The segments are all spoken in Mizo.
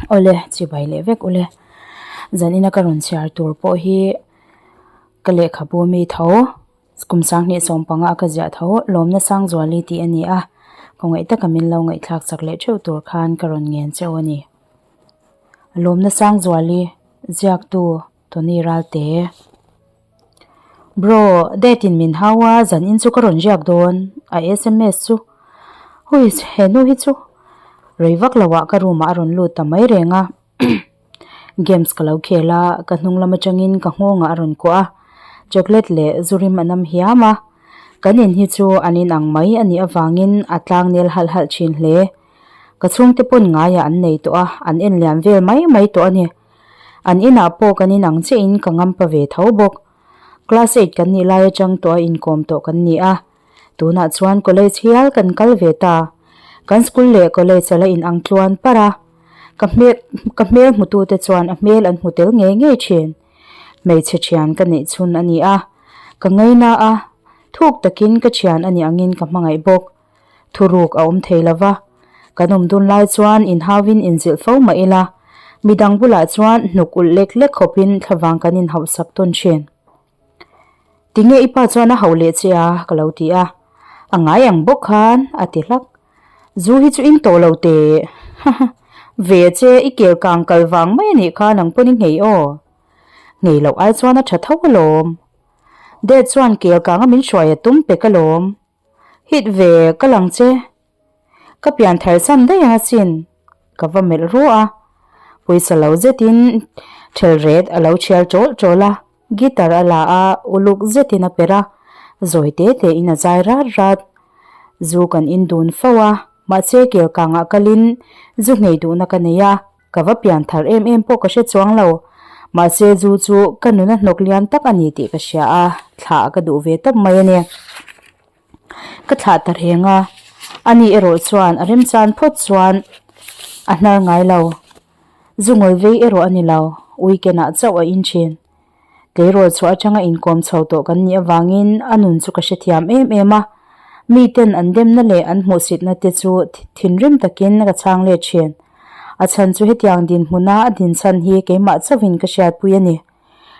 Awle, chibai leh vek ule. Zanina ka rawn chhiar tur pawh hi ka lehkhabu mi tho kum sanghnih sawmpanga a ka ziah tho Lawmna Sangzuali tih a ni a, khawngaih taka min lo ngaihthlak chak leh theuh tur khan ka rawn ngen cheu a ni. Lawmna Sangzuali ziaktu Tony Ralte. Bro, date in min hau a, zan in chu ka rawn riak dawn a sms chu. Huiss, he nu hi chu rei vak lo ah ka room ah a rawn lut ta mai reng a. Games ka lo khel a, ka hnung lam atangin ka nghawng ah a rawn kuah a, chocolate leh zu rim a nam hiam a. Kan in hi chu an in ang mai a nih avangin a tlang nel halh halh thin hle. Ka chhungte pawn ngaiah an nei tawh a, an en liam vel mai mai tawh a ni. An inah pawh kan inang chiahin ka ngampa ve tho bawk. Class eight kan nih lai atang tawh a inkawm tawh kan ni a. Tunah chuan college hial kan kal ve ta. Kan school leh college a la inang tluan parh a. Ka hmel ka hmel hmutute chuan a hmel an hmu tel ngei ngei thin. Hmeichhe thian ka neih chhun a ni a. Ka ngaina a, thuk takin ka thian a nih angin ka hmangaih bawk. Thuruk a awm thei lo va, kan awm dun lai chuan inhauin inzilh fo mah ila, midang bulah chuan hnuk ulh lek lek khawpin thlavang kan inhauhsak tawn thin. Tinge i pa chuan a hauh leh che a? ka lo ti a. A ngai ang bawk khan, a ti hlak. Zu hi chu in tawh lo teh. Haha, ve che i kel kang kal vang mai a nih kha nang pawn i nghei aw. Nghei loh ai chuan a tha tho alawm. Dad chuan kel kanga min hruai a tum pek alawm. Hit ve ka lang che. Ka pian thar san daih ang asin. Ka va melh ruah a. Pawisa lo zetin thel ret a lo thial chawl chawl a, guitar a la a, uluk zetin a perh a, zawi te te in a zai rat rat. Zu kan in dun fo a, mahse kel kangah kalin zu nghei duhna ka nei a. Ka va pian thar em em pawh ka hre chuang lo. Mahse zu chu ka nuna hnawk lian tak a ni tih ka hria a, thlah ka duh ve tawp mai a ni. Ka thlah ta reng a, ani erawh chuan a remchan phawt chuan a hnar ngai lo. Zu ngawi vei erawh a ni lo, weekend ah chauh a in thin. Tleirawl chhuah atanga inkawm chho tawh kan nih avangin a nun chu ka hrethiam em em a, miten an demna leh an hmuhsitna te chu thinrim takin ka chhang let thin. A chhan chu hetiang dinhmuna a dinchhan hi keimah chauhin ka hriatpui a ni.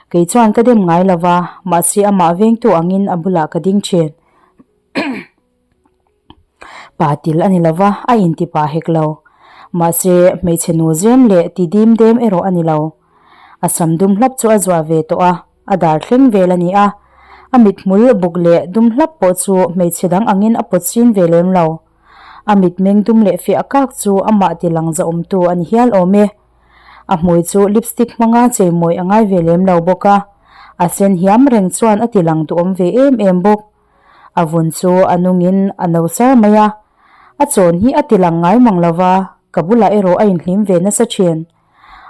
Kei chuan ka dem ngai lo va, mahse amah vengtu angin a bulah ka ding thin. Pa til a ni lo va, a inti pah hek lo. Mahse, hmeichhe nu zem leh ti dim dem erawh a ni lo. A sam dum hlap chu a zuah ve tawh a, a dar thleng vel a ni a. A mithmul buk leh dum hlap pawh chu hmeichhe dang angin a pawt sin ve lem lo. A mitmeng dum leh fiah kak chu amah ti lang zahawmtu a ni hial awm e. A hmui chu lipstick hmanga cheimawi a ngai ve lem lo bawk a, a sen hiam reng chuan a ti lang duhawm ve em em bawk. A vun chu a nungin a no sar mai a, a chawn hi a ti lang ngai mang lo va, ka bulah erawh a inhlim ve nasa thin.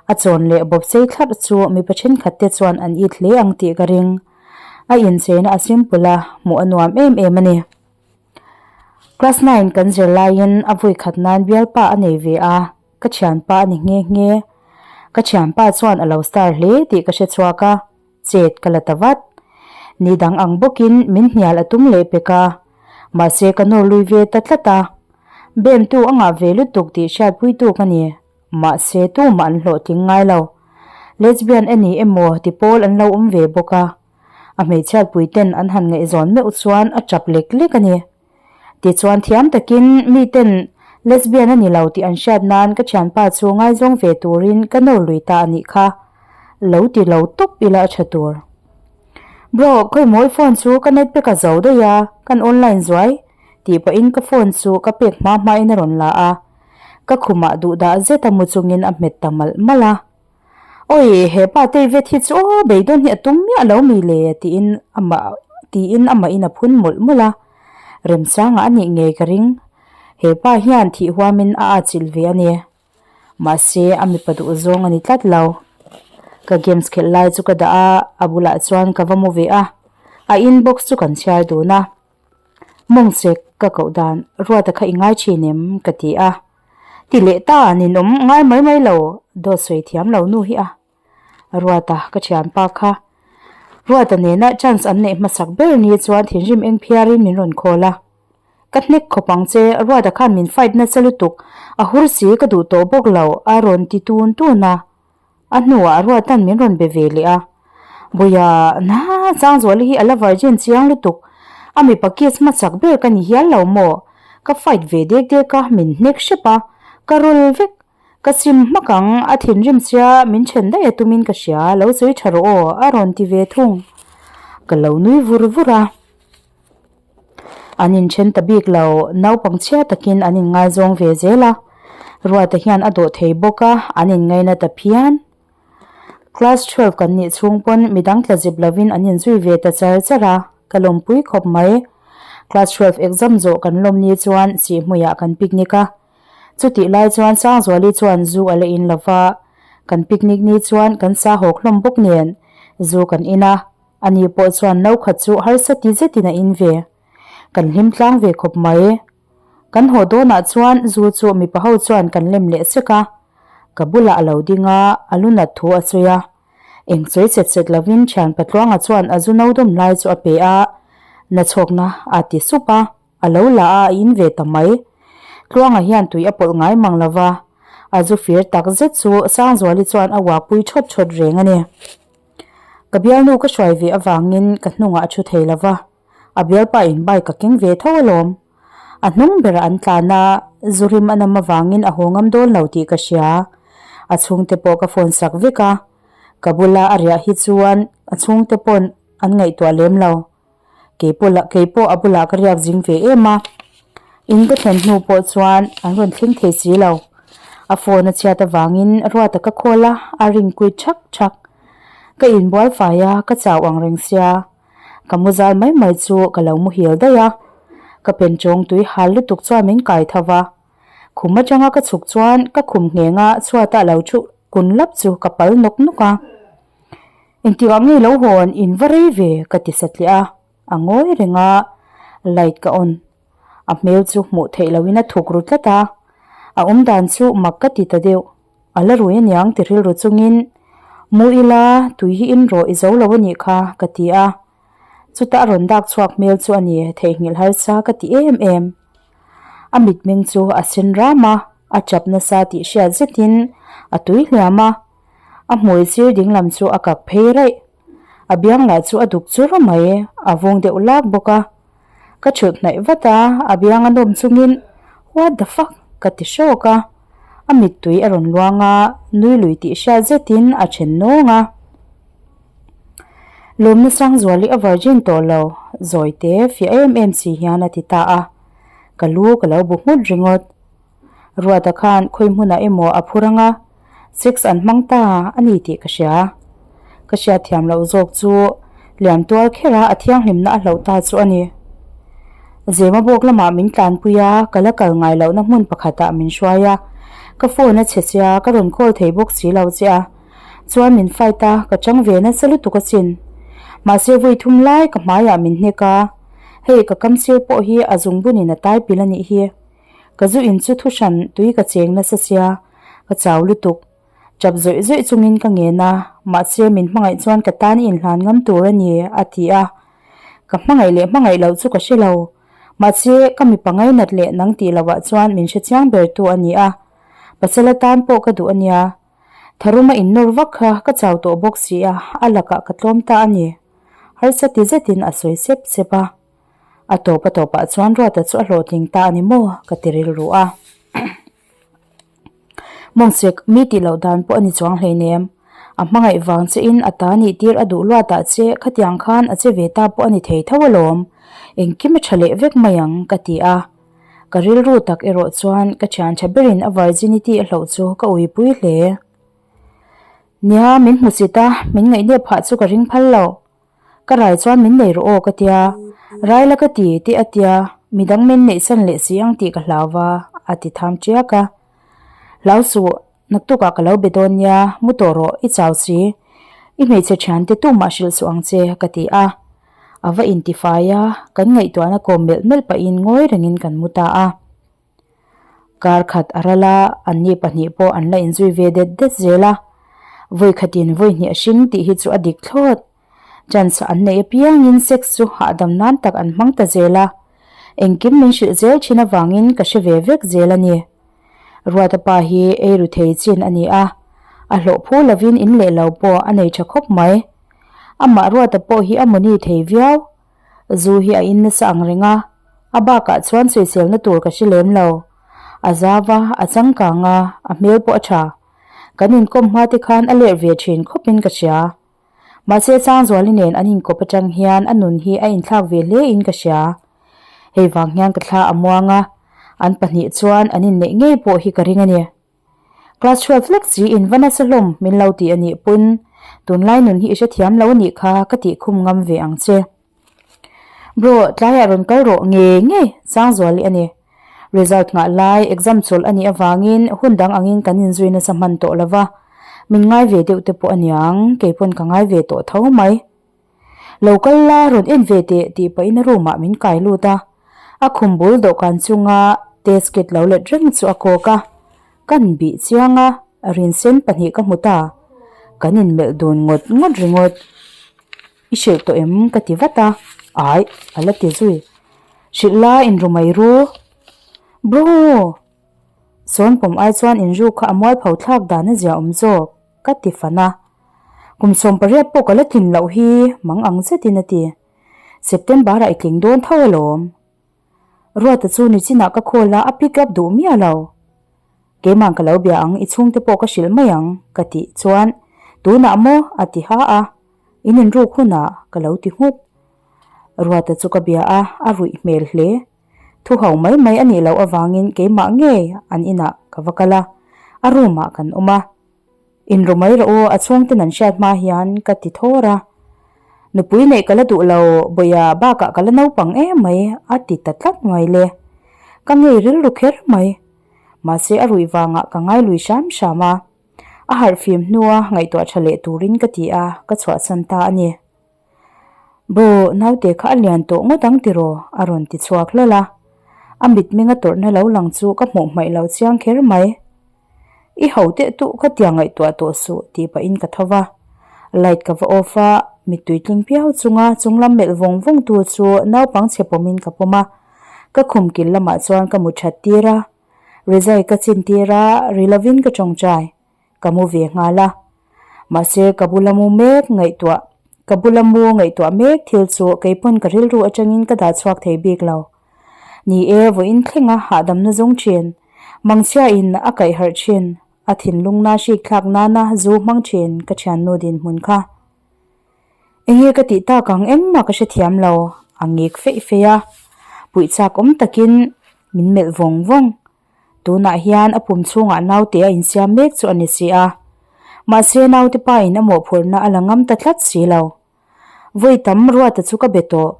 A chawn leh bawp sei thlarh chu mipa thenkhat te chuan an it hle ang tih ka ring. A incheina a simple a, hmuh a nuam em em a ni. Class nine kan zir laiin a vui khat nan bialpa a nei ve a, ka thianpa a ni nghe nghe. Ka thianpa chuan a lo star hle tih ka hre chhuak a. Chet ka la ta vat. Ni dang ang bawkin min hnial a tum leh pek a, mahse ka nawr lui ve ta tlat a. Bemtu a ngah ve lutuk tih hriatpuitu ka ni, mahse tumah an hlawhtling ngai lo. Lesbian a ni emaw ti pawl an lo awm ve bawk a, a hmeichhiatpuiten an han ngaihzawn meuh chuan a tap lek lek a ni. Tichuan thiam takin miten lesbian a ni lo tih an hriat nan ka thianpa chu ngaizawng ve turin ka nawr lui ta a nih kha. Lo ti lo tawp ila a tha tur. Bro, khawi mawi phone chu ka net pek a zo daih a, kan online zuai tih pahin ka phone chu ka pek hma hmain a rawn la a. Ka khumah duhdah zet a mu chungin a hmet ta malh malh a. Awi, he pa tei vet hi chu aw beidawn hi a tum miah lo mi le tiin amah tiin amahin a phun mawlh mawlh a. Remsanga a nih ngei ka ring. He pa hian thih huamin a atchilh ve a ni. Mahse, a mipa duh zawng a ni tlat lo. Ka games khelh lai chu ka dah a, a bulah chuan ka va mu ve a. A inbox chu kan chhiar dun a. Mawngchek ka koh dan Ruata kha i ngai thin em? ka ti a. Ti leh ta ninawm ngai mai mai lo dawt sawi thiam lo nu hi a. Ruata ka thianpa kha. Ruata nena chance an neih hmasak ber ni chuan thinrim eng phiarin min rawn call a. Ka hnek khawp ang che, Ruata khan min fight nasa lutuk, a hur si ka duh tawh bawk lo a rawn ti tun tun a. A hnuah Ruata'n min rawn be ve leh a. Buia, na, Sangzuali hi a la virgin chiang lutuk, a mipa kiss hmasak ber ka ni hial lo maw? Ka fight ve dek dek a, min hnek hrep a, ka rawl vek. Ka sim hmak ang, a thinrim sia min then daih a tumin ka hria, lo sawi tha rawh aw, a rawn ti ve thung. Ka lo nui vur vur a. An inthen ta bik lo, naupang chhia takin an inngaizawng ve zel a, Ruata hian a dawh thei bawk a, an inngaina ta phian. Class 12 kan nih chhung pawn midang tla zip lovin an inzui ve ta char char a, ka lawmpui khawp mai. Class 12 exam zawh kan lawm ni chuan Sihhmuiah kan picnic a, chutih lai chuan Sangzuali chuan zu a la in lo va, kan picnic ni chuan kan sa hawk hlawm bawk nen zu kan in a, Ani pawh chuan no khat chu harsa ti zetin a in ve. Kan hlim tlang ve khawp mai. Kan haw dawnah chuan zu chu mipa ho chuan kan lem leh sek a. Ka bulah a lo ding a, a lu nat thu a sawi a. Eng sawi chet chet lovin thian Patluanga chuan a zu no dawm lai chu a pe a, nachhawkna a ti sup a, a lo la a, a in ve ta mai. Tluanga hian tui a pawlh ngai mang lo va, a zu fir tak zet chu Sangzuali chuan a uakpui thawt thawt reng a ni. Ka bialnu ka hruai ve avangin ka hnungah a thu thei lo va, a bialpa in bike a keng ve tho alawm. A hnung berah an tlan a, zu rim a nam avangin a haw ngam dawn lo tih ka hria. A chhungte pawh ka phone sak vek a, ka bula a riah hi chuan a chhungte pawn an ngaihtuah lem lo. Keipawh keipawh a bulah ka riak zing ve em a, in ka thlen hnu pawh chuan an rawn thleng thei si lo. A phone a chhiat avangin Ruata ka call a, a ring kui thak thak. Ka inbual fai a, ka chau ang reng sia. Ka mu zal mai mai chu ka lo muhil daih a. Ka pen chawng tui hal lutuk chuan min kai tho va. Khum atanga ka chhuk chuan ka khum ngheng a chhuata lo thu kun lap chu ka pal nawk nawk a. Engtikah nge lo hawn in va rei ve ka ti satliah a, a ngawi reng a, light ka on. A hmel chu hmuh theih lohin a thuk ru tlat a, a awm dan chu mak ka ti ta deuh. A la rui aniang ti rilru chungin, Mu ila, tui hi in rawh i zo lo anih kha ka ti a. Chutah a rawn dak chhuak hmel chu a ni theihnghilh harsa ka ti em em. A mitmeng chu a sen ram a, a chap nasa tih hriat zetin a tui hliam a. A hmui sir dinglam chu a kak phei raih. A biang lah chu a duk chur mai, a vung deuh lak bawk a. Ka chhut hnaih vat a, a biang a nawm chungin What the fuck? ka ti hrawk a. A mittui a rawn luang a, nui lui tih hriat zetin a then nawng a. Lawmna Sangzuali a virgin tawh lo, zawi te fiah em em si hian a ti ta a. Ka lu ka lo bu nghut ringawt. Ruata khan khawi hmunah emaw a phur anga sex an hmang ta a ni tih ka hria. Ka hriat thiam loh zawk chu liam tual khera a thianghlimna a hloh ta chu a ni. Zema bawk lamah min tlanpui a, ka la kal ngai lohna hmun pakhatah min hruai a. Ka phone a chhe sia, ka rawn call thei bawk si lo che a. Chuan min fight a, ka chang ve nasa lutuk asin. Mahse vawi thum lai ka hmaiah min hnek a, hei ka kamsir pawh hi a zungbunin a tai pil a nih hi. Ka zu in chu thu hran tui ka cheng nasa sia, ka chau lutuk. Chap zawih zawih chungin ka ngen a, mahse min hmangaih chuan ka tan i inhlan ngam tur a ni, a ti a. Ka hmangaih leh hmangaih loh chu ka hre lo. Mahse ka mipa ngainat leh nang tih lohah chuan min hre chiang ber tu a ni a. Pasal atan pawh ka duh a nia. Tharum a innawr vak kha ka chau tawh bawk si a, a lakah ka tlawm ta a ni. Harsa ti zetin a sawi sep sep a. A tawp a tawpah chuan Ruata chu a hlawhtling ta a ni maw? ka ti rilru a. Mawngsek, mi tih loh dan pawh a ni chuang hleinem. A hmangaih vang che in a ta nih tir a duh luatah che khatiang khan a che ve ta pawh a ni thei tho alawm. Engkim a tha leh vek mai ang ka ti a. Ka rilru tak erawh chuan ka thian tha berin a virginity a hloh chu ka uipui hle. Nia, min hmusit a, min ngaihnep phah chu ka ring phal lo. Ka rai chuan min nei rawh aw ka tia, rai la ka ti tih a tia, midang min neih san leh si ang tih ka hlau va, a ti tham tiak a. Hlau suh, naktukah ka lo be dawn nia, mu tawh rawh, i chau si. I hmeichhe thiante tumah hrilh suh ang che, ka ti a. A va intifai a, kan ngaihtuahna kawm melh melh pahin ngawi rengin kan mu ta a. Kar khat a ral a, anni pahnih pawh an la inzui ve det det zel a. Vawi khatin vawi hnih a hring tih hi chu a dik thlawt. Chance an neih apiangin sex chu hahdam nan tak an hmang ta zel a. Engkim min hrilh zel thin avangin ka hre ve vek zel a ni. Ruata pa hi ei ru thei chin a ni a, a hlawh phu lovin in leh lo pawh a nei tha khawp mai. Amah Ruata pawh hi a mawni thei viau. Zu hi a in nasa ang reng a, a bakah chuan sawiselna tur ka hre lem lo. A zau a, a changkang a, a hmel pawh a tha. Kan inkawm hma te khan a lerh ve thin khawpin ka hria. Mahse Sangzuali nen an inkawp atang hian a nun hi a inthlak ve hle in ka hria. Hei vang hian ka thla a muang a, an pahnih chuan an inneih ngei pawh hi ka ring a ni. Class 12 hlek chi in va nasa hlawm min lo ti a nih pawn tunlai nun hi i hrethiam lo a nih kha ka tih khum ngam ve ang che. Bro, tlaiah rawn kal rawh ngei ngei Sangzuali a ni. Result nghah lai exam chawlh a nih avangin hun dang angin kan inzui nasa hman tawh lo va, min ngai ve deuh te pawh a niang, kei pawn ka ngai ve tawh tho mai. Lo kal la rawn en ve teh tih pahin a room ah min kai lut a, a khum bul dawhkan chunga test kit lo let reng chu a kawk a, kan bih chiang a, rinsen pahnih ka hmu ta, kan inmelh dun ngawt ngawt ringawt. I hrilh tawh em? ka ti vat a, Aih, a la ti zui. Hrilh la inru mai ru. Bro! Sawn pawm ai chuan inru kha a mualpho thlak dan a zia awm zawk, ka ti fan a. Kum 18 pawh ka la tlin loh hi mang ang zetin a ti. September-ah i tling dawn tho alawm. Ruata chu nichinah ka call a, a pick up duh miah lo. Keimah ka lo bia ang, i chhungte pawh ka hrilh mai ang, ka tih chuan, Tunah maw? a ti ha a, In inruk hunah ka lo ti nghut. Ruata chu ka bia a, a ruih hmel hle. Thu ho mai mai a nih loh avangin keimah ngei an inah ka va kal a, a room ah kan awm a. Inru mai rawh u, a chhungten an hriat hma hian ka ti thawr a. Nupui neih ka la duh lo, bawihah bakah ka la naupang em mai a ti ta tlat mai le. Ka ngei rilru kher mai. Mahse a ruih vangah ka ngai lui hram hram a. A harh fim hnua ngaihtuah tha leh turin ka ti a, ka chhuahsan ta a ni. Bro, naute kha a lian tawh ngawt ang tiraw? a rawn ti chhuak hlawl a. A mitmeng a tawrhna lo lang chu ka hmuh hmaih lo chiang kher mai. I ho teh tuh ka tia ngaihtuah tawh suh tih pahin ka tho va. Light ka va off a, mittui tling piau chunga chunglam melh vawng vawng tu chu naupang chhe pawmin ka pawm a. Ka khum kil lamah chuan ka mu that tir a. Rizai ka chin tir a, ri lovin ka tawngtai. Ka mu ve nghal a. Mahse ka bula mu mek ngaihtuah, ka bula mu ngaihtuah mek thil chu keipawn ka rilru atangin ka dah chhuak thei bik lo. Ni e, vawiin thlenga hahdamna zawng thin, mangchhia in a kaih harh thin, a thinlungna hrik thlak nana zu hmang thin ka thiannu dinhmun kha. Enge ka tih tak ang engmah ka hrethiam lo, a ngik feih feih a, puih chak awm takin min melh vawng vawng. Tunah hian a pum chhungah naute a insiam mek chu a ni si a, mahse naute pa in a mawhphurhna a la ngam ta tlat si lo. Vawi tam Ruata chu ka be tawh,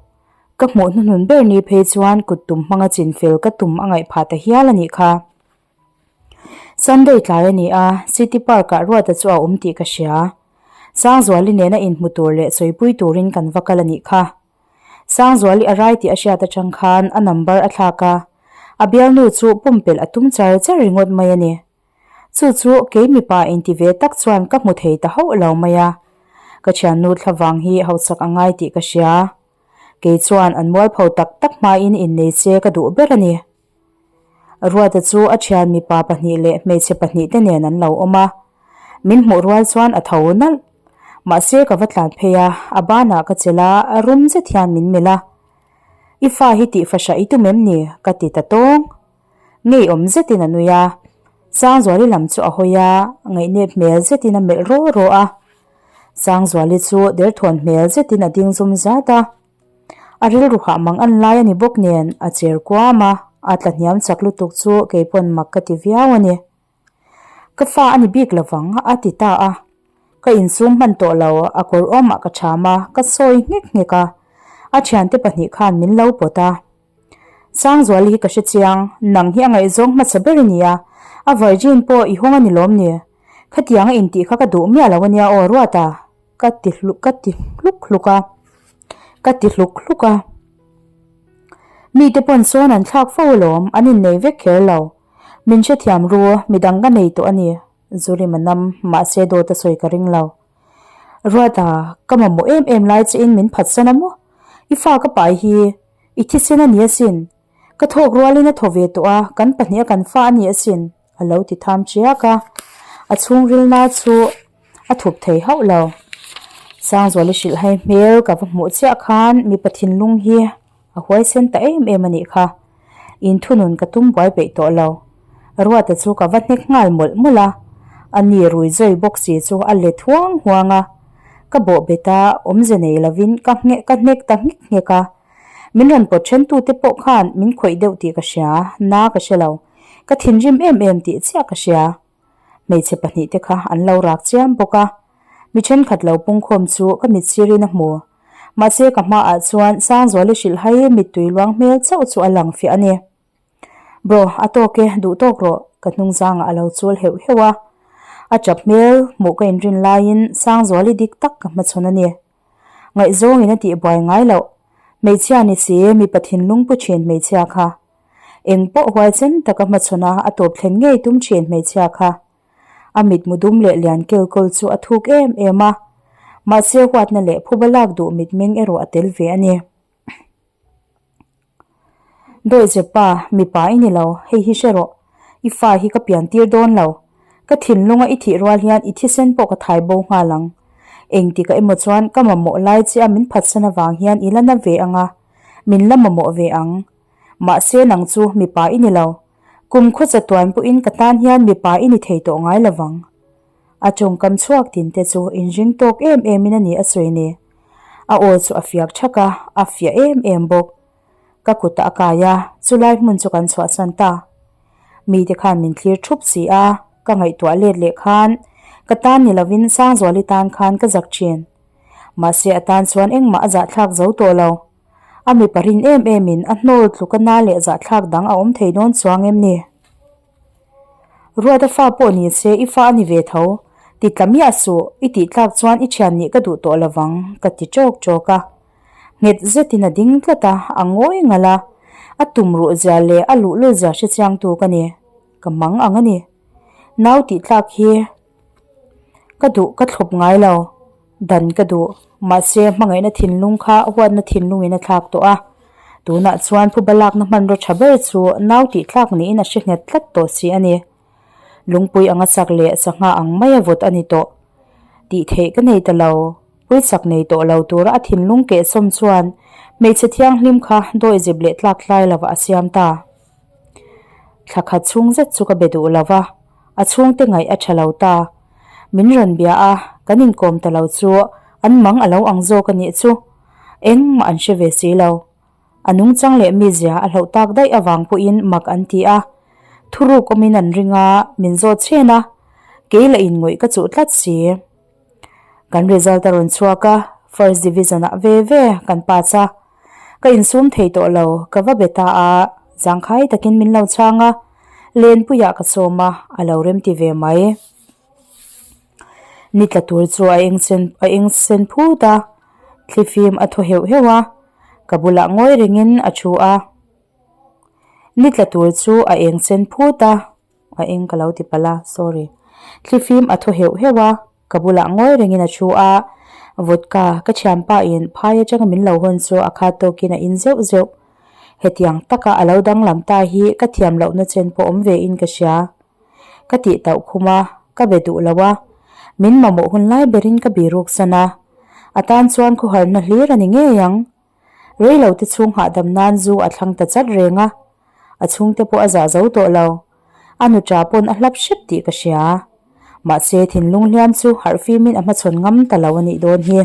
ka hmuh hnuhnun ber ni phei chuan kut tum hmanga chinfel ka tum a ngaih phah ta hial a nih kha. Sunday tlai a ni a, City Park ah Ruata chu a awm tih ka hria. Sangzuali nena inhmu tur leh sawipui turin kan va kal a nih kha. Sangzuali a rai tih a hriat atang khan a number a thlak a, a bialnu chu pumpelh a tum char char ringawt mai a ni. Chu chu kei mipa inti ve tak chuan ka hmu thei ta hauh lo mai a. Ka thiannu thlavang hi hausak a ngai tih ka hria. Kei chuan an mualpho tak tak hmain innei che ka duh ber a ni. Ruata chu a thian mipa pahnih leh hmeichhe pahnih te nen an lo awm a, min hmuh rual chuan a tho nalh. Mahse ka va tlan phei a, a banah ka chelh a, rum zet hian min melh a. I fa hi tih fahra i tum em ni? ka ti ta tawng. Ngeiawm zetin a nui a, Sangzuali lam chu a hawi a, ngaihnep hmel zetin a melh raw raw a. Sangzuali chu derthawn hmel zetin a ding zum zat a. A rilru hah mang an lai a ni bawk nen a cher kuam a, a tla hniam chak lutuk chu kei pawn mak ka ti viau a ni. Ka fa a ni bik lovang a ti ta a, ka insum hman tawh lo a kawr awmah ka cham a, ka sawi nghek nghek a, a thiante pahnih khan min lo pawt a. Sangzuali hi ka hre chiang, nang hi a ngaihzawng hmasa ber i ni a, a virgin pawh i hawng a ni lawm ni? Khatiang a intih kha ka duh miah lo a nia aw Ruata. Ka ti hluk ka ti hluk hluk a, ka ti hluk hluk a. Mite pawn sawn an thlak fo alawm, an innei vek kher lo. Min hrethiam ru, midang ka nei tawh a ni, Zurima nam, mahse dawt a sawi ka ring lo. Ruata, ka mamawh em em lai che in min phatsan a maw? I fa ka pai hi, i thisen a ni asin. Ka thawk rualin a thaw ve tawh a, kan pahniha kan fa a ni asin, a lo ti tham chiak a. A chhungrilna chu a thup thei hauh lo. Sangzuali hrilhhai hmel ka va hmuh chiah khan mipa thinlung hi a huaisen ta em em a nih kha. Inthunun ka tum buai peih tawh lo. Ruata chu ka va hnek nghal mawlh mawlh a, a ni rui zawi bawk si chu a let huang huang a. Ka bawh bet a, awmze nei lovin ka ka hnek ta nghek nghek a. Min rawn pawt then tute pawh khan min khawih deuh tih ka hria, na ka hre lo. Ka thinrim em em tih chiah ka hria. Hmeichhe pahnihte kha an lo rak chiam bawk a, mi thenkhat lo pungkhawm chu ka mit sirin a hmu. Mahse ka hmaah chuan Sangzuali hrilh hai mittui luang hmel chauh chu a lang fiah a ni. Bro, a tawk e, duh tawk rawh, ka hnung zangah a lo chul heuh heuh a. A tap hmel hmuh ka inrin laiin Sangzuali dik tak ka hmachhawn a ni. Ngaihzawngin a tihbuai ngai loh, hmeichhia ni si mipa thinlung pu thin hmeichhia kha. Eng pawh huaisen taka hmachhawn a a tawp thlen ngei tum thin hmeichhia kha. A mitmu dum leh lian kelkawl chu a thuk em em a, mahse huatna leh phuba lak duh mitmeng erawh a tel ve a ni. Dawihzepa, mipa i ni lo, hei hi hre rawh. I fa hi ka pian tir dawn lo. Ka thinlunga i thih rual hian i thisen pawh ka thai bo nghal ang. Engtikah emaw chuan ka mamawh lai che a min phatsan avang hian i la na ve ang a, min la mamawh ve ang. Mahse nang chu mipa i ni lo. Kum khawcha tuan pawhin ka tan hian mipa i ni thei tawh ngai lovang. A tawngkam chhuak tin te chu inring tawk em em in a ni a sawi ni. A aw chu a fiak thak a, a fiah em em bawk. Ka kutah a kai a, chulai hmun chu kan chhuahsan ta. Mite khan min thlir thup si a, ka ngaihtuah let leh khan ka tan ni lovin Sangzuali tan khan ka zak thin. Mahse a tan chuan engmah a zahthlak zo tawh lo. A mipa rin em em in a hnawl tluk a na leh zahthlak dang a awm thei dawn chuang em ni? Ruata fa pawh ni se i fa a ni ve tho, ti tla miah suh, i tih tlak chuan i thian nih ka duh tawh lovang, ka ti tawk tawk a. Nghet zetin a ding tlat a, a ngawi ngalh a, a tum ruh zia leh a luhlul zia hre chiangtu ka ni, ka mang ang a ni. Nau tih tlak hi ka duh ka thlawp ngai lo. Dan ka duh, mahse hmangaihna thinlung kha huatna thinlungin a thlak tawh a. Tunah chuan phuba lakna hmanraw tha ber chu nau tih tlak niin a hre nghet tlat tawh si a ni. Lungpui anga chak leh sangha ang maia vawt a ni tawh. Tih theih ka nei ta lo, puichak nei tawh lo tura a thinlung kehsawm chuan hmeichhe thianghlim kha dawihzep leh tlak tlai lovah a siam ta. Thla khat chhung zet chu ka be duh lo va, a chhungte ngaih a tha lo ta. Min rawn bia a, kan inkawm ta lo chu an mang a lo ang zawk a nih chu. Engmah an hre ve si lo. A nungchang leh mizia a hloh tak daih avang pawhin mak an ti a. Thuruk awmin an ring a, min zawt chhen a, kei lah inngawih ka chuh tlat si. Kan result a rawn chhuak a, first division ah ve ve kan pass a. Ka insum thei tawh lo, ka va be ta a, zangkhai takin min lo chhang a, Lenpuiah ka sawm a, a lo remti ve mai. Ni tla tur chu a eng sen a eng sen phut a, thlifim a thaw heuh heuh a, ka bulah ngawi rengin a thu a. Ni tla tur chu a eng sen phut a. A eng ka lo ti palh a, sorry. Thlifim a thaw heuh heuh a, ka bulah ngawi rengin a thu a, vodka ka thianpa in phai atanga min lo hawn chu a khat tawkin a in zeuh zeuh. Hetiang taka a lo danglam ta hi ka thiam lohna chen pawh awm ve in ka hria. Ka tih tauh khum a, ka be duh lo a, min mamawh hun lai berin ka biruk san a, a tan chuan khawharna hlir a ni ngei ang. Reilo te chhung hahdam nan zu a thlang ta chat reng a, a chhungte pawh a zah zo tawh lo. A nuṭa pawn a hlap hrep tih ka hria. Mahse thinlung hliam chu harh fimin a hmachhawn ngam ta lo a nih dawn hi.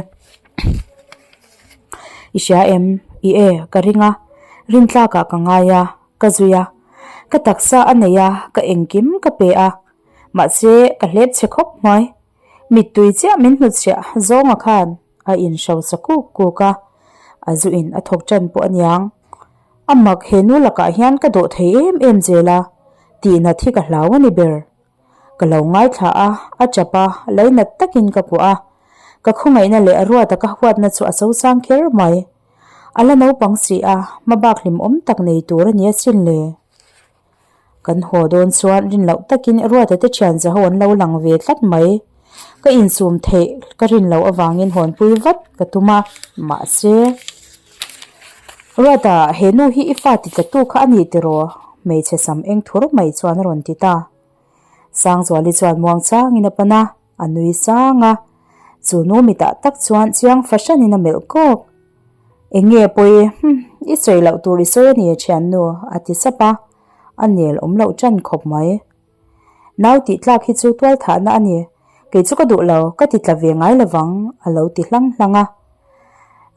I hria em? I e, ka ring a. Rintlakah ka ngai a, ka zui a. Ka taksa a nei a, ka engkim ka pe a. Mahse ka hlep chhe khawp hnuai. Mittui chiah min hnutchhiah zawnga khan. A inhrosa kuk kuk a, a zu in a thawk tan pawh aniang. A mak he nu lakah hian ka dawh thei em em zel a, tihnat hi ka hlau a ni ber. Ka lo ngaithla a, a tap a, lainat takin ka kuah a. Ka khawngaihna leh a ruata ka huatna chu a chosang kher mai. A la naupang si a, hmabak hlimawm tak nei tur a ni asin le. Kan haw dawn chuan rin loh takin Ruata te thian zaho an lo lang ve tlat mai. Ka insum theih ka rin loh avangin hawnpui vat ka tum a, mahse. Ruata, he nu hi i fa ti tlatu kha a ni tiraw? Hmeichhe sam eng thur mai chuan a rawn ti ta. Sangzuali chuan muang changin a pan a, a nui sang a. Chu nu mitah tak chuan chiang fahranin a melh kawk. Eng nge pawi, hmm, i sawi loh tur i sawi a ni thiannu, a ti sap a, a nel awm loh tan khawp mai. Nau tih tlak hi chu tual thahna a ni, kei chu ka duh lo, ka ti tla ve ngai lovang, a lo ti hlang hlang a.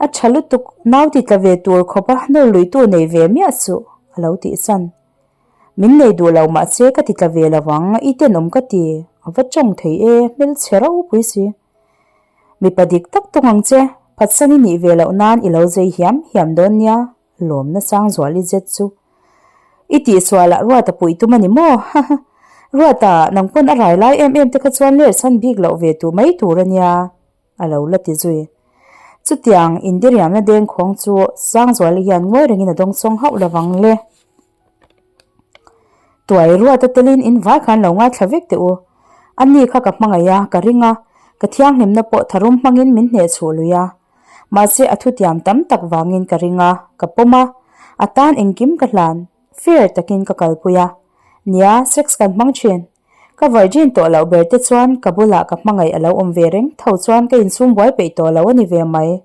A tha lutuk, nau ti tla ve tur khawpa nawr luitu nei ve miah suh, a lo tih san. Min nei duh lo mahse ka ti tla ve lovang, i tenawm ka ti, a va tawng thei e, hmelchhe ropui si. Mipa dik tak tawng ang che, phatsan i nih ve loh nan i lo zei hiam hiam dawn nia, lawmna Sangzuali zet chu. I tihsualah Ruata puih tum a ni maw? Haha. Ruata, nang pawn a rai lai em em te kha chuan ler chhan bik loh ve tur mai tur a nia, a lo la ti zui. Chutiang indiriamna dengkhawng chu Sangzuali hian ngawi rengin a dawngsawng hauh lovang le. Tuai ruat a telin in vai khan lo ngaithla vek teh u. A ni kha ka hmangaih a, ka ring a, ka thianghlimna pawh tharum hmangin min hneh chhuh lui a. Mahse a thutiam tam tak vangin ka ring a, ka pawm a, a tan engkim ka hlan, fair takin ka kalpui a. Nia, sex kan hmang thin. Ka virgin tawh loh ber te chuan ka bulah ka hmangaih a lo awm ve reng tho chuan ka insum buai peih tawh lo a ni ve mai.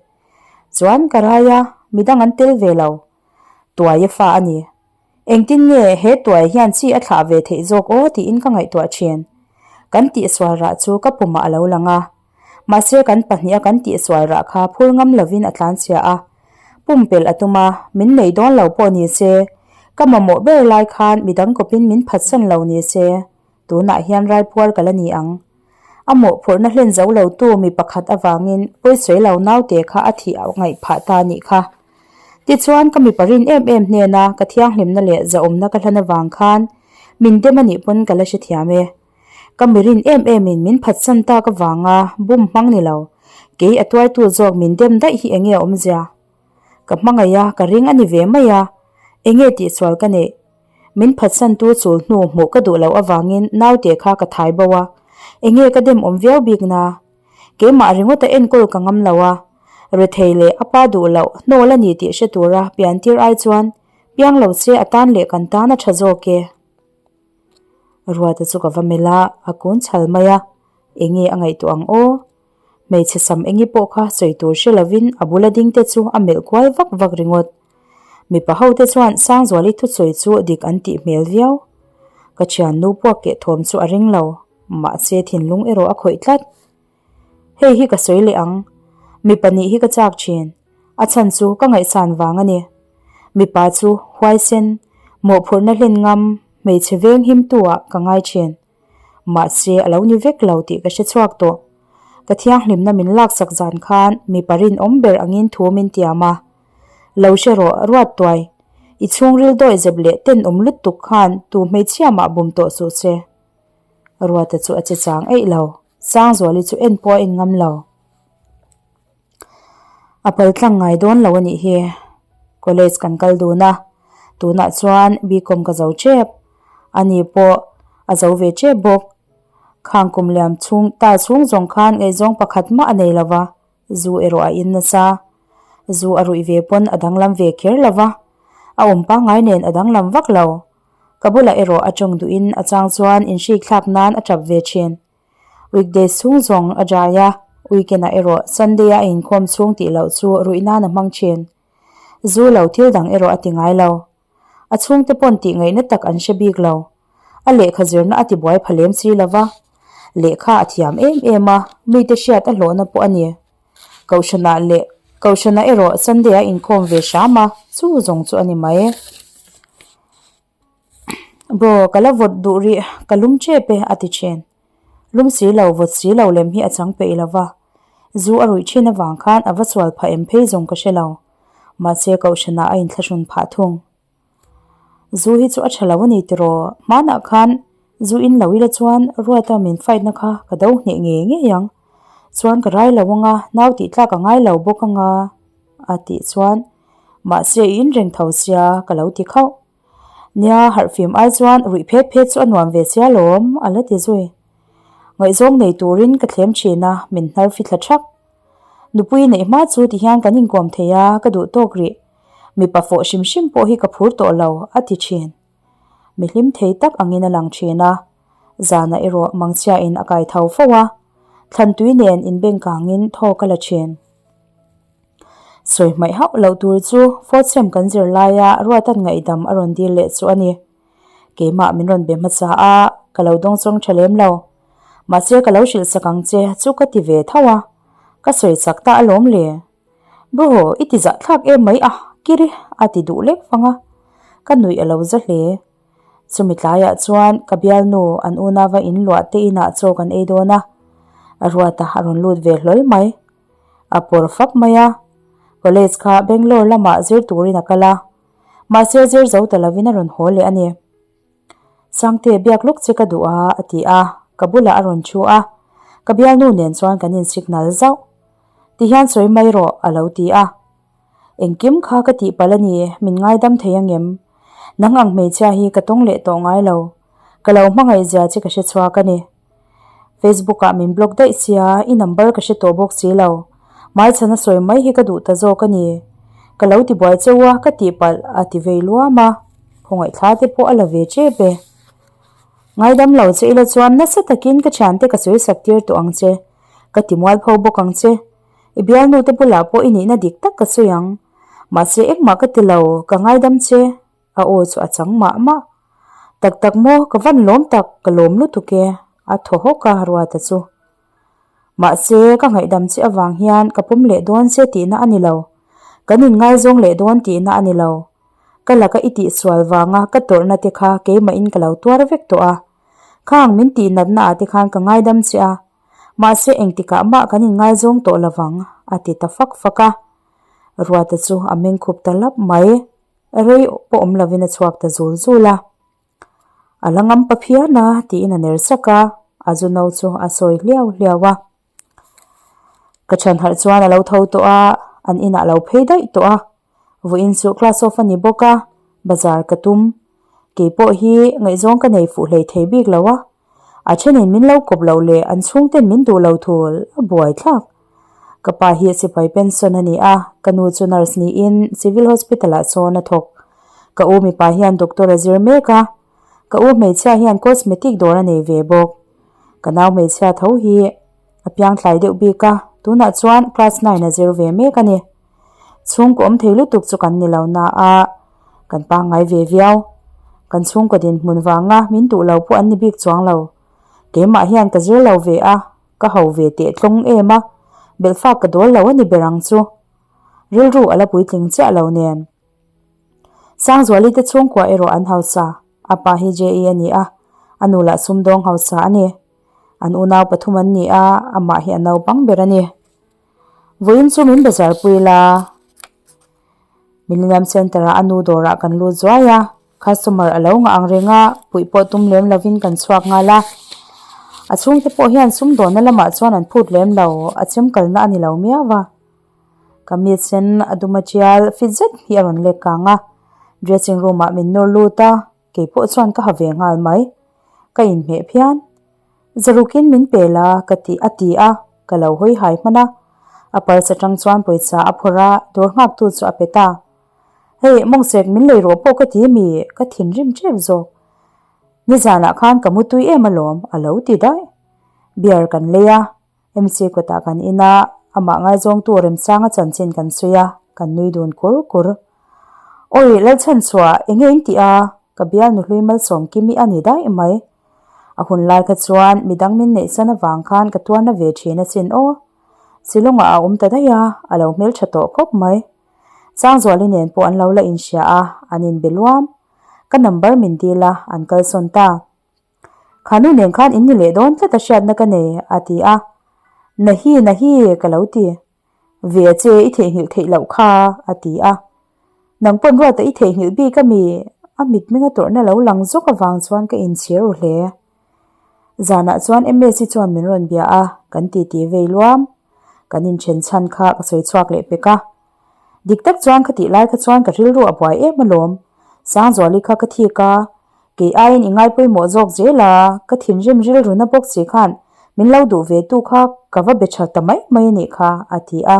Chuan ka rai a, midang an tel ve lo. Tuai a fa a ni. Engtin nge he tuai hian chi a thlah ve theih zawk aw tiin ka ngaihtuah thin. Kan tihsual rah chu ka pumah a lo lang a. Mahse kan pahniha kan tihsual rah kha phur ngam lovin a tlanchhia a. Pumpelh a tum a, min nei dawn lo pawh ni se, ka mamawh ber lai khan midang kawpin min phatsan lo ni se, tunah hian raipuar ka la ni ang. A mawhphurhna hlen zo lo tu mi pakhat avangin pawisawi lo naute kha a thih ngaih phah ta nih kha. Tichuan ka mipa rin em em hnena ka thianghlimna leh zahawmna ka hlan avang khan min dem a nih pawn ka la hrethiam e. Ka mi rin em emin min phatsan tak avanga bum hmang ni lo, kei a tuartu zawk min dem daih hi enge a awmzia? Ka hmangaih a, ka ring a ni ve mai a, enge tihsual ka neih? Min phatsantu chul hnu hmuh ka duh loh avangin naute kha ka thai bo a, enge ka dem awm viau bik na? Keimah ringawta enkawl ka ngam lo a, rethei leh a pa duh loh hnawl a ni tih hre tura piantir ai chuan piang lo se a tan leh kan tan a tha zawk e. Ruata chu ka va melh a, a kun chhal mai a, enge a ngaihtuah ang aw? Hmeichhe sam engi pawh kha sawi tur hre lovin a bula ding te chu a melh kual vak vak ringawt. Mipa ho te chuan Sangzuali thusawi chu dik an tih hmel viau. Ka thiannu puak keh thawm chu a ring lo, mahse thinlung erawh a khawih tlat. Hei hi ka sawi leh ang, mipa nih hi ka chak thin, a chhan chu ka ngaihsan vang a ni. Mipa chu huaisen, mawhphurhna hlen ngam, hmeichhe veng himtu ah ka ngai thin. Mahse a lo ni vek lo tih ka hre chhuak tawh. Ka thianghlimna min laksak zan khan mipa rinawm ber angin thu min tiam a. Lo hre rawh, ruat tuai. I chhungril dawi zep leh tenawm lutuk khan tu hmeichhia mah bum tawh suh che. Ruata chu a che chang eih lo. Sangzuali chu en pawh a en ngam lo. A pal tlang ngai dawn lo a nih hi. College kan kal dun a, tunah chuan B-com ka zo tep. Ani pawh a zo ve tep bawk. Khang kum liam chhung ta chhung zawng khan ngaihzawng pakhat mah a nei lo va, zu erawh a in nasa. Zu a ruih ve pawn a danglam ve kher lo va, a awm pangngai nen a danglam vak lo. Ka bulah erawh a tawng duhin a chang chuan inhrik thlak nan a tap ve thin. Weekday chhung zawng a dry a, weekend ah erawh Sunday a inkhawm chhung tih loh chu ruih nan a hmang thin. Zu lo thil dang erawh a ti ngai lo. A chhungte pawn tih ngaihna tak an hre bik lo. A lehkha zirna a ti buai pha lem si lova. Lehkha a thiam em em a, mite hriat a hlawhna pawh a ni. Kohhranah leh Kohhranah erawh Sunday a inkhawm ve hram a, chu zawng chu a ni mai. Bro, ka la vawt duh rih, ka lum tep e, a ti thin. Lum si lo, vawt si lo lem hi a chang peih lo va. Zu a ruih thin avang khan a va sual phah em phei zawng ka hre lo. Mahse, Kohhranah a inthlahrun phah thung. Zu hi chu a tha lo a ni tiraw? Hmanah khan zu in lo ila chuan Ruata min fight na kha ka do hneh ngei ngei ang. Chuan ka rai lo anga, nau tih tlak a ngai lo bawk anga, a tih chuan mahse i in reng tho sia ka lo ti khauh. Nia, harhfim ai chuan ruih phet phet chu a nuam ve sia lawm, a la ti zui. Ngaihzawng nei turin ka thlem thin a, min hnar fithla thak. Nupui neih hma chu tihian kan inkawm thei a, ka duh tawk rih. Mipa fawh hrim hrim pawh hi ka phur tawh lo, a ti thin. Mi hlim thei tak angin a lang thin a, zanah erawh mangchhiain a kai tho fo a, thlantui nen inbengkangin thaw ka la thin. Sawi hmaih hauh loh tur chu fourth sem kan zir laia Ruatan ngaihdam a rawn dil leh chu a ni. Keimah min rawn be hmasa a, ka lo dawngchawng tha lem lo. Mahse ka lo hrilh sak ang che chu ka ti ve tho a, ka sawi chak ta alawm le. Bro, i ti zahthlak em mai a, kiri a ti duh lek vang a, ka nuih a lo za hle. Chumi tlaiah chuan ka bialnu an unava in luah te inah chaw kan ei dawn a, a ruata a rawn lut ve hlawl mai. A pawr fap mai a, college kha Bangalore lamah zir turin a kal a, mahse zir zo ta lovin a rawn haw leh a ni. Sangte biak lawk che ka duh a, a ti a, ka bulah a rawn thu a, ka bialnu nen chuan kan in signal zauh. Tihian sawi mai rawh, a lo ti a. Engkim kha ka tih palh a ni, min ngaidam thei angem? Nang ang hmeichhia hi ka tawng leh tawh ngai lo. Ka lo hmangaih zia che ka hre chhuak a ni. Facebook ah min block daih sia, i number ka hre tawh bawk si lo. Hmaichhana sawi mai hi ka duh ta zawk a ni. Ka lo ti buai cheu a, ka tih palh a ti vei luam a. Khawngaihthla te pawh a la ve tep e. Ngaidam lo che ila chuan nasa takin ka thiante ka sawi sak tir tawh ang che. Ka ti mualpho bawk ang che. I bialnu te bulah pawh i nihna dik tak ka sawi ang. Mahse engmah ka ti lo, ka ngaidam che. A aw chu a chang mah mah. Tak tak maw, ka van lawm tak, ka lawm lutuk e, a thaw hawk a Ruata chu. Mahse, ka ngaihdam che avang hian ka pawm leh dawn che tihna a ni lo. Kan inngaizawng leh dawn tihna a ni lo. Ka laka i tihsual vanga ka tawrhna te kha keimahin ka lo tuar vek tawh a. Khang min tihnatna ah te khan ka ngaidam che a. Mahse, engtikah mah kan inngaizawng tawh lovang, a ti ta fak fak a. Ruata chu a mengkhup ta lap mai. Rei pawh awm lovin a chhuak ta zul zul a. A la ngam pa phian a tiin a ner sak a, a zu no chu a sawi hliau hliau a. Ka chhan harh chuan a lo tho tawh a, an inah a lo phei daih tawh a. Vawiin chu class off a ni bawk a, bazar ka tum. Kei pawh hi ngaihzawng ka nei fuh hlei thei bik lo a. A thenin min lo kawp loh leh an chhungten min duh lo thul a buai thlak. Ka pa hi sipai pension a ni a, ka nu chu nurse niin civil hospital ah sawn a thawk. Ka u mipa hian doctor a zir mek a, ka u hmeichhia hian cosmetic dawr a nei ve bawk. Ka nau hmeichhia tho hi a piangthlai deuh bik a, tunah chuan class nine a zir ve mek a ni. Chhungkaw awm thei lutuk chu kan ni lo na a, kan pangngai ve viau. Kan chhungkaw dinhmun vanga min duh lo pawh an ni bik chuang lo. Keimah hian ka zir lo ve a, ka ho ve teh tlawng em a, belhfak ka dawl lo a ni ber ang chu. Rilru a la puitling chiah lo nen. Sangzuali te chhungkua erawh an hausa, a pa hi JE a ni a, a nu lah sumdawng hausa a ni. An unau pathum an ni a, amah hi a naupang ber a ni. Vawiin chu min bazar pui la. Millennium Centre ah a nu dawrah kan lut zuai a, customer a lo ngah ang reng a, puih pawh tum lem lovin kan chhuak nghal a. A chhungte pawh hian sumdawnna lamah chuan an phut lem lo, a chem kalna a ni lo miau a. Kamis sen a dum a tial fit zet hi a rawn lek kang a, dressing room ah min nawr lut a, kei pawh chuan ka ha ve nghal mai. Ka inhmeh phian. Zarukin min pe la ka ti a ti a, ka lo hawi hai hman a. A purse atang chuan pawisa a phawrh a, dawr nghaktu chu a pe ta. Hei, mawngsek min lei rawh pawh ka ti mi, ka thinrim tep zawk. Nizanah khan ka mu tui em alawm, a lo ti daih. Beer kan lei a, MC kawtah kan in a, amah ngaizawngtu Remsanga chanchin kan sawi a, kan nui dun kur kur. Awi, Lalchhanchhuah, enge in tih a? Ka bialnu hlui malsawm kimi a ni daih mai. A hun lai kha chuan midang min neihsan avang khan ka tuarna ve thin asin aw. Shillong-ah a awm ta daih a, a lo hmeltha tawh khawp mai. Sangzuali nen pawh an lo la inhria a, an inbe luam. Ka number min dil a, an kalsawn ta. Khanu nen khan in ni leh dawn tlat a hriatna ka nei, a ti a. Nahi, nahi, ka lo ti. Ve a che, i theihnghilh theih loh kha, a ti a. Nang pawn ruata i theihnghilh bik a mi? A mitmenga tawrhna lo lang zawk avang chuan ka inchhir ru hle. Zanah chuan Msi chuan min rawn bia a, kan titi vei luam. Kan inthen chhan kha ka sawi chhuak leh pek a. Dik tak chuan ka tih lai kha chuan ka rilru a buai em alawm. Sangzuali kha ka thik a, kei aiin i ngai pawimawh zawk zel a, ka thinrim rilru na bawk si khan min lo duh ve tu kha ka va be tha ta mai mai a nih kha, a ti a.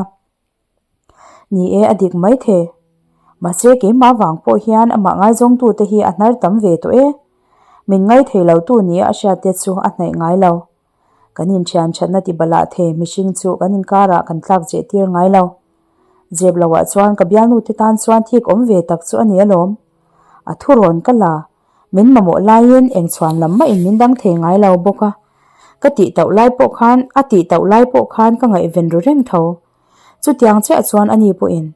Ni e, a dik mai thei. Mahse keimah vang pawh hian amah ngaizawngtute hi a hnar tam ve tawh e. Min ngaithei lo tu nia a hriat te chu a hnaih ngai lo. Kan inthian thatna ti balah thei mihring chu kan inkarah kan tlak zeh tir ngai lo. Zep loah chuan ka bialnute tan chuan thik awm ve tak chu a ni alawm. A thurawn ka la, min mamawh laiin eng chhuan lam mahin min dang thei ngai lo bawk a. Ka tih tauh lai pawh khan a tih tauh lai pawh khan ka ngaihven ru reng tho. Chutiang chiah chuan ani pawhin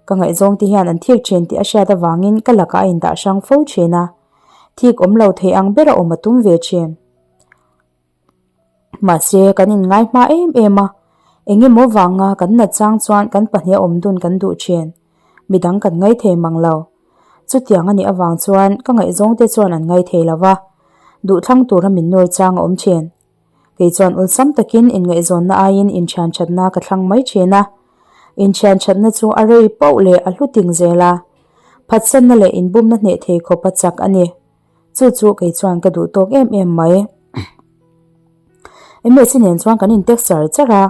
Ka ngaihzawng te hian an thik thin tih a hriat avangin ka lakah a indah hrang fo thin a, thik awm lo thei ang bera awm a tum ve thin. Mahse, kan inngai hma em em a, eng emaw vanga kan nat chang chuan kan pahnih a awm dun kan duh thin, midang kan ngai thei mang lo. Chutiang a nih avang chuan ka ngaihzawng te chuan an ngai thei lo va, duhthlang tura min nawr chang a awm thin. Kei chuan awlsam takin inngaihzawnna aiin inthian thatna ka thlang mai thin a. Inthian thatna chu a rei poh leh a hlu ting zel a. Phatsanna leh inbumna hneh thei khawp a chak a ni. Chu chu kei chuan ka duh tawk em em mai. Msi nen chuan kan intek char char a.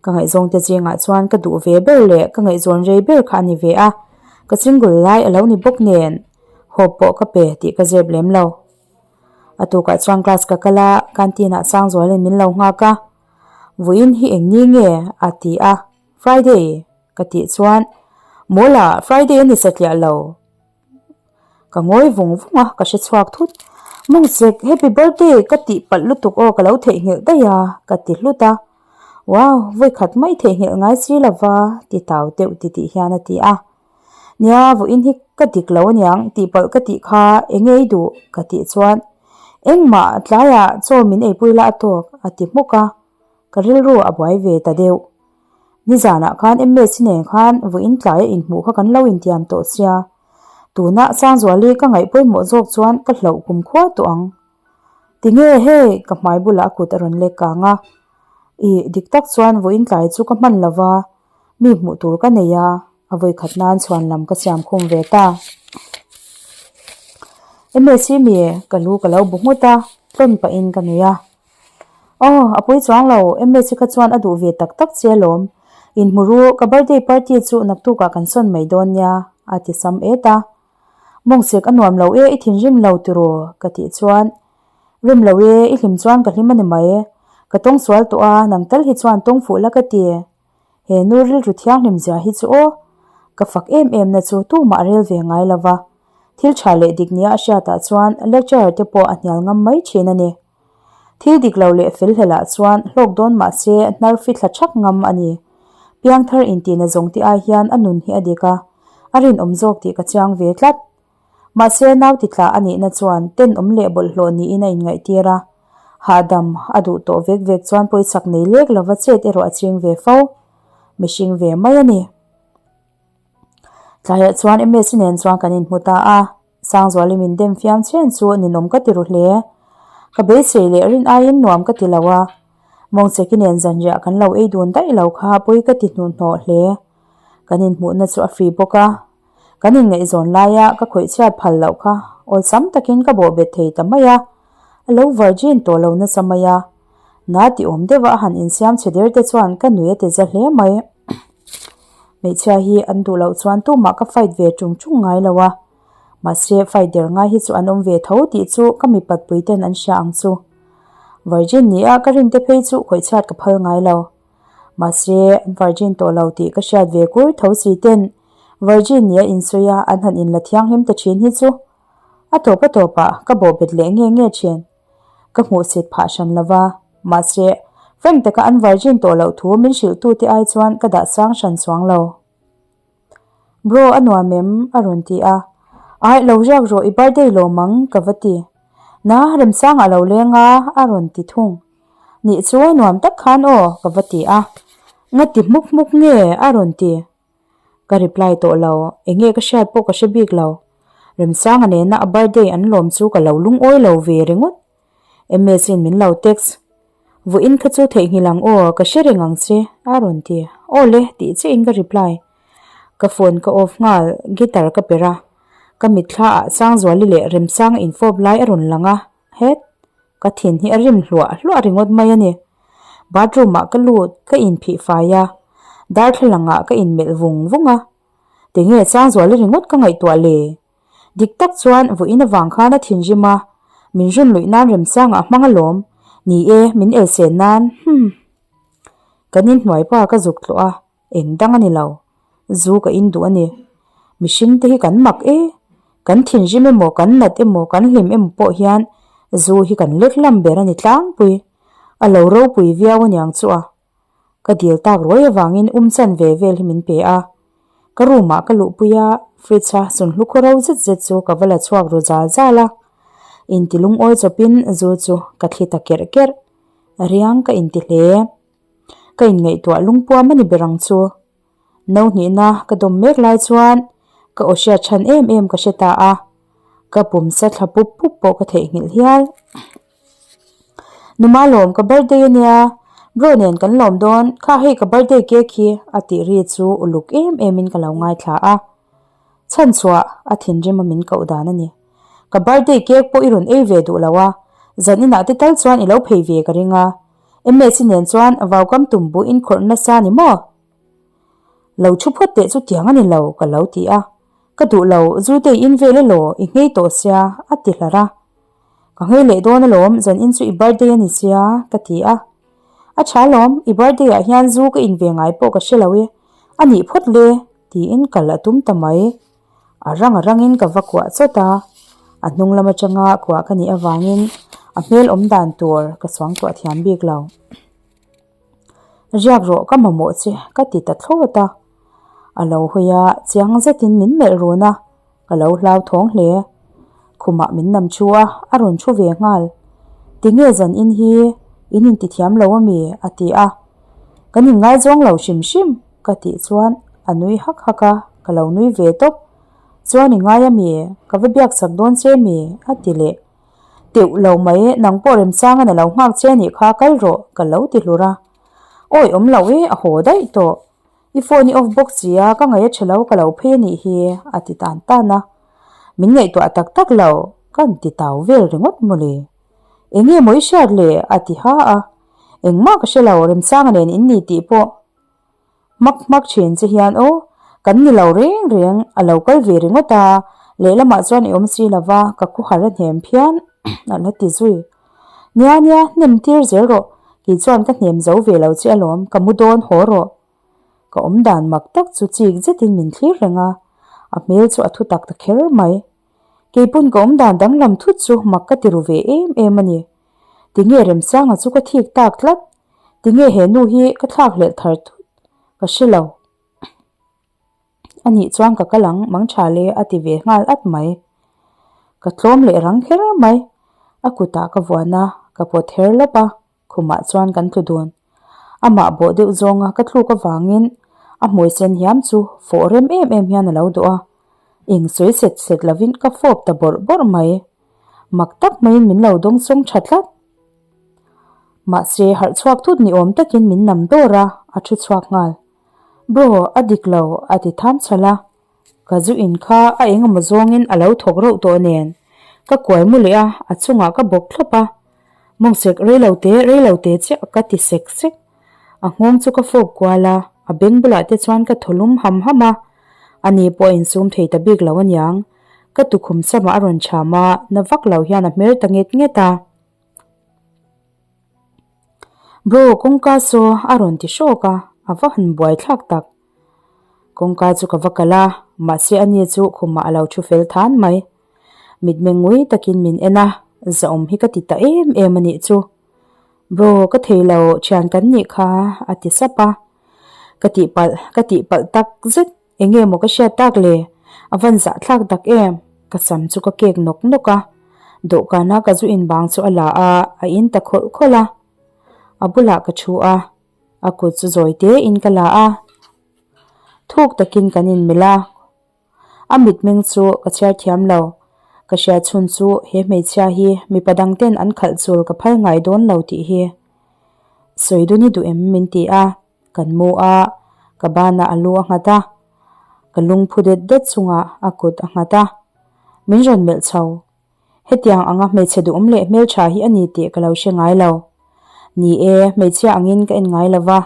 Ka ngaihzawngte zingah chuan ka duh ve ber leh ka ngaihzawn rei ber kha a ni ve a. Ka single lai a lo ni bawk nen hope pawh ka pe tih ka zep lem lo. A tukah chuan class ka kal a, canteen ah Sangzualin min lo nghak a, Vawiin hi eng ni nge? a ti a, Friday ka tih chuan Mawla Friday a ni satliah lo ka ngawi vung vung a, ka hre chhuak thut. Mawngchek happy birthday ka tih palh lutuk aw ka lo theihnghilh daih a ka ti hlut a, Wow vawikhat mai theihnghilh ngai si lova ti tau deuh titih hian a ti a. Nia, vawiin hi ka dik lo aniang, tihpalh ka tih kha eng nge i duh? ka tih chuan, Engmah tlaiah chaw min eipui la a tawk, a ti hmuk a, ka rilru a buai ve ta deuh. Nizanah khan MS nen khan vawiin tlaia inhmuh kha kan lo intiam tawh sia, tunah Sangzuali ka ngaih pawimawh zawk chuan ka hlauh kumkhua tawh ang. Tinge hei? ka hmai bulah a kut a rawn lek kang a, Ih, dik tak chuan vawiin tlai chu ka hman lo va, mi hmuh tur ka nei a, a vawikhat nan chhuan lam ka siam khum ve ta. Msi mi ka lu ka lo bu nghut a, tlawn pahin ka nui a. Aw, a pui chuang lo, Msi kha chuan a duh ve tak tak che alawm. Inhmu ru, ka birthday party chu naktukah kan sawn mai dawn nia, a ti sam et a. Mawngchek a nuam lo e, i thinrim lo tiraw? ka tih chuan, Rim lo e, i hlim chuan ka hlim a ni mai. Ka tawng sual tawh a, nang tal hi chuan tawng fuh la ka ti. He nu rilru thianghlim zia hi chu aw, ka fak em em na chu tumah a rel ve ngai lo va. Thil tha leh dik nia a hriatah chuan lecturer te pawh a hnial ngam mai thin a ni. Thil dik lo leh fel hlel ah chuan hlawk dawn mah se hnar fi thla thak ngam a ni. Piangthar intihna zawng te ai hian a nun hi a dik a, a rinawm zawk tih ka chiang ve tlat. Mahse, nau titla a nihna chuan tenawm leh bawlhhlawh niin a inngaihtir a. Hahdam a duh tawh vek vek chuan pawisak nei lek lova chet erawh a ching ve fo. Mihring ve mai a ni. Tlaiah chuan Msi nen chuan kan inhmu ta a, Sangzuali min dem fiam chen chu ninawm ka ti ru hle. Ka beisei leh rin aiin nuam ka ti lo a, Mawngcheki nen zanriah kan lo ei dun daih lo kha pawi ka ti hnuhnawh hle. Kan inhmuhna chu a free bawk a. Kan inngaihzawn laia ka khawih chhiat phal loh kha awlsam takin ka bawhbet thei ta mai a, a lo virgin tawh lo nasa mai a. Na ti awm deuha a han insiam chhe der te chuan ka nui a ti za hle mai. Hmeichhia hi an duh loh chuan tumah ka fight ve ṭung ṭung ngai lo a, mahse fight der ngai hi chu an awm ve tho tih chu ka mipat pui ten an hria ang chu. Virgin ni a ka rin te phei chu khawih chhiat ka phal ngai lo. Mahse an virgin tawh lo tih ka hriat ve kur tho si ten Virgin nia insawi a an han inla thianghlim ta thin hi chu a tawp a tawpah ka bawhbet leh nge nge thin. Ka hmuhsit phah hran lo va, mahse frank taka an virgin tawh loh thu min hrilhtute ai chuan ka dah sang hran chuang lo. Bro a nuam em? a rawn ti a. Aih lo riak rawh i birthday lawm ang ka va ti. Na Remsanga lo leng a a rawn ti thung. Nih chu nuam tak khan aw ka va ti a. Nga ti hmuk hmuk nge a rawn ti. Ka reply tawh lo, eng nge ka hriat pawh ka hre bik lo. Remsanga nena a birthday an lawm chu ka lo lungawi lo ve ringawt. MS in min lo text, Vawiin kha chu theihnghilh ang aw, ka hre reng ang che, a rawn ti. Aw le, tih chiahin ka reply. Ka phone ka off nghal, guitar ka perh a. Ka mitthla ah Sangzuali leh Remsanga infawp lai a rawn lang a, het! Ka thin hi a rim hluah hluah ringawt mai a ni. Bathroom ah ka lut, ka inphih fai a, darthlalang ah ka inmelh vung vung a. Tinge Sangzuali ringawt ka ngaihtuah le? Dik tak chuan vawiin avang khan a thinrim a, min run luih nan remchangah a hmang alawm. Ni e, min elsen nan. Humm. Kan inhnuai pa ka zuk tluah a, eng dang a ni lo. Zu ka in duh a ni. Mihring te hi kan mak e. Kan thinrim emaw, kan nat emaw, kan hlim emaw pawh hian zu hi kan lek lam ber a ni tlangpui. A lo ropui viau aniang chu a. Ka dil tak ruai avangin um chan ve vel hi min pe a. Ka room ah ka luhpui a, fridge a sunhlu khaw ro zet zet chu ka va la chhuak ru zal zal a. Inti lungawi chawpin zu chu ka thli ta kerh kerh. Riang ka inti hle. Ka inngaihtuah lungpuam a ni ber ang chu. No hnihna ka dawm mek lai chuan ka aw hriat chhan em em ka hre ta a, ka pum sa thla pup pup pawh ka theihnghilh hial. Numa lawm ka birthday a nia, bro nen kan lawm dawn, kha hei ka birthday cake hi a tih ri chu uluk em em in ka lo ngaithla a. Chhan chhuah a thinrim a min koh dan a ni. Ka birthday cake pawh i rawn ei ve duh lo a, zan inah te tal chuan i lo phei ve ka ring a. Msi nen chuan vaukam tum bu in khawrh nasa ni maw? Lo thu phawt teh chu tiang a ni lo, ka lo ti a. Ka duh lo, Zutei in vel elaw, i nghei tawh sia, a ti hlar a. Ka nghei leh dawn alawm, zan in chu i birthday a ni sia, ka ti a. A tha alawm, i birthday ah hian zu ka in ve ngai pawh ka hre lo e, a nih phawt le, tiin kal a tum ta mai. A rang a rangin ka va kuah chawt a, a hnung lam atanga kuah ka nih avangin a hmel awm dan tur ka suangtuah thiam bik lo. Riak rawh ka mamawh che ka ti ta thlawt a, a lo hawi a chiang zetin min melh run a, ka lo hlauthawng hle. Khumah min nam thu a, a rawn thu ve nghal. Tinge zan in hi in intithiam lo ami? a ti a, Kan inngaizawng lo hrim hrim ka tih chuan a nui hak hak a, ka lo nui ve tawp. Chuan i ngai ami? Ka va biak chak dawn che mi? a ti leh. Teuh lo mai, nang pawh remchang a lo nghak che anih kha kal rawh ka lo ti hlur a. Awi awm lo e, a haw daih tawh. I phone i off bawk si a, ka ngaih a tha lo ka lo phei anih hi a ti tan tan a. Min ngaihtuah tak tak lo, kan ti tau vel ringawt mawle. Eng nge maw i hriat le? a ti ha a. Engmah ka hre lo, remchanga nen in ni tih pawh hmak hmak thin che hian aw, kan ni lo reng reng, a lo kal ve ringawt a, lehlamah chuan i awm si lo va, ka khuhar a hnem phian a la ti zui. Nia nia, hnem tir zel rawh, kei chuan ka hnem zo ve lo che alawm, ka mu dawn haw rawh. Ka awm dan mak tak chu chik zetin min thlir reng a, a hmel chu a thu tak ta kher mai. Keipawn ka awm dan danglam thut chu mak ka ti ru ve em em a ni. Tinge Remsanga chu ka thik tak tlat? Tinge he nu hi ka thlak hlelh thar thut? Ka hre lo. A nih chuan ka kal ang, mang tha le a ti ve nghal at mai. Ka tlawm leh rang kher mai. A kutah ka vuan a, ka pawt her lawp a, khumah chuan kan tlu dun. Amah bawh deuh zawnga ka thluk avangin a hmui sen hiam chu fawh rem em em hian a lo duh a, eng sawi set set lovin ka fawp ta bawrh bawrh mai. Mak tak maiin min lo dawng sawng tha tlat. Mahse harh chhuak thut ni awm takin min nam dawr a, a thu chhuak nghal. Bro, a dik lo, a ti tham chhalh a. Ka zu in kha a eng emaw zawngin a lo thawk reuh tawh nen ka kuai mu leh a, a chungah ka bawk thlawp a. Mawngsek reilo te reilo te chiah ka ti sek sek. A nghawng chu ka fawp kual a, a beng bulah te chuan ka thaw lum ham ham a. Ani pawh a insum thei ta bik lo aniang. Ka tukhum samah a rawn cham a, na vak lo hian a hmer ta nget nget a. Bro, kawngka saw a rawn ti hrawk a, a va han buai thlak tak. Kawngka chu ka va kal a, mahse ani chu khumah a lo thu fel than mai. Mitmeng ngui takin min en a, zahawm hi ka ti ta em em a nih chu. Bro, ka thei lo, thian kan nih kha a ti sap a. Ka tihpalh, ka tihpalh tak zet, eng nge maw ka hriat tak le? A van zahthlak tak em? Ka sam chu ka kek nawk nawk a, dawhkana ka zu inbang chu a la a, a in ta khawlh khawlh a. A bulah ka thu a. A kut chu zawi te in ka la a, thuk takin kan inmilh a, a mitmeng chu ka chhiar thiam lo. Ka hriat chhun chu he hmeichhia hi mipa dang ten an khalh chul ka phal ngai dawn lo tih hi. Sawi dun i duh em min ti a, kan mu a, ka banah a lu a nghat a, ka lungphu det det chungah a kut a nghat a, min rawn melh chho. Hetiang anga hmeichhe duhawm leh hmeltha hi a ni tih ka lo hre ngai lo. Ni e, hmeichhia angin ka en ngai lo va,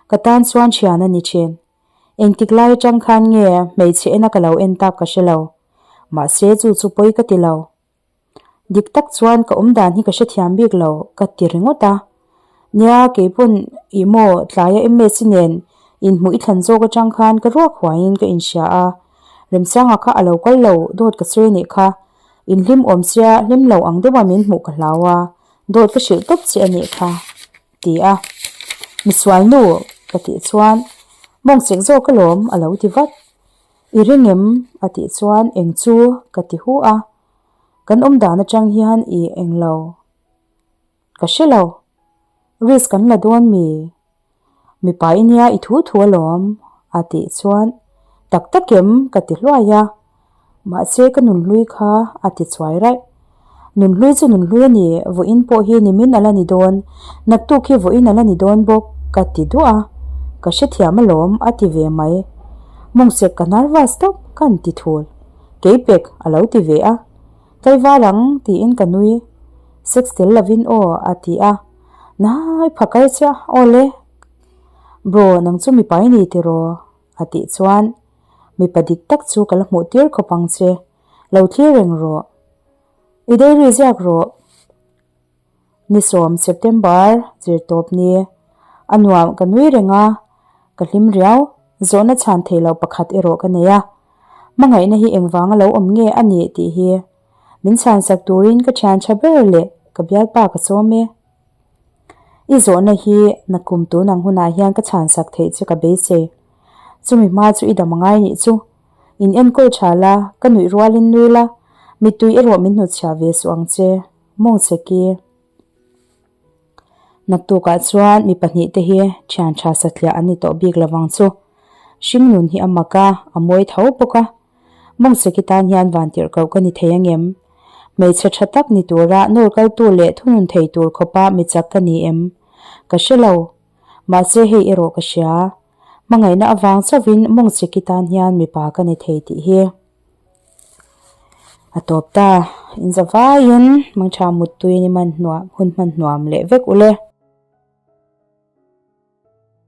ka tan chuan thian a ni thin. Engtik lai atang khan nge hmeichhe ena ka lo en tak ka hre lo. Mahse chu chu pawi ka ti lo. Dik tak chuan ka awm dan hi ka hrethiam bik lo ka ti ringawt a. Nia keipawn ih maw tlaia MS nen inhmuh i thlan zawk atang khan ka ruak huaiin ka inhria a. Remsanga kha a lo kal lo dawt ka sawi anih kha. Inhlim awm sia hlim lo ang deuha min hmuh ka hlau a, dawt ka hrilh tawp che anih kha. Ti a, Misual nu ka tih chuan mawng chek zawk alawm a lo ti vat. I ring em? a tih chuan eng chu ka ti hu a, kan awm dan atang hian i eng lo ka hre lo, risk kan la dawn mi? Mipa i nia i thu thu alawm a tih chuan tak tak em ka ti hluai a, mahse ka nunhlui kha a ti chuai raih. Nunhlui chu nunhlui a ni, vawiin pawh hi nimin a la ni dawn, naktuk hi vawiin a la ni dawn bawk ka ti duah a, ka hrethiam alawm a ti ve mai. Mawngsek ka nervous tawp ka han ti thul, keipek a lo ti ve a, Tlaivar ang tiin ka nui, sex tel lovin aw a ti a. Nai phakar chiah aw le. Bro nang chu mipa i ni tiraw? A tih chuan mipa dik tak chu ka la hmuh tir khawp ang che. Lo thlir reng rawh. I diary ziak rawh. Ni sawm September zir tawp ni. A nuam ka nui reng a, ka hlim riau. Zawhna chhan thei loh pakhat erawh ka nei a. Hmangaihna hi engvanga lo awm nge a nih tih hi. Min chhansak turin ka thian tha ber leh ka bialpa ka sawm e. I zawhna hi nakum tun ang hunah hian ka chhansak theih che ka beisei. Chumi hma chu i dam angai nih chu. In enkawl tha la, ka nuih rualin nui la, mittui erawh min hnutchhiah ve suh ang che, Mawngcheki. Naktukah chuan mi pahnihte hi thian tha satliah an ni tawh bik lovang chu. Hringnun hi a mak a, a mawi tho bawk a. Mawngcheki tan hian vantirh koh ka ni thei angem? Hmeichhe tha tak ni tura nawr kaltu leh thunun thei tur khawpa mi chak ka ni em? Ka hre lo. Mahse hei erawh ka hria. Hmangaihna avang chauhin Mawngcheki tan hian mipa ka ni thei tih hi. A tawp ta. Inza vaiin mangtha muttui ni hman hnuam hun hman hnuam leh vek ule.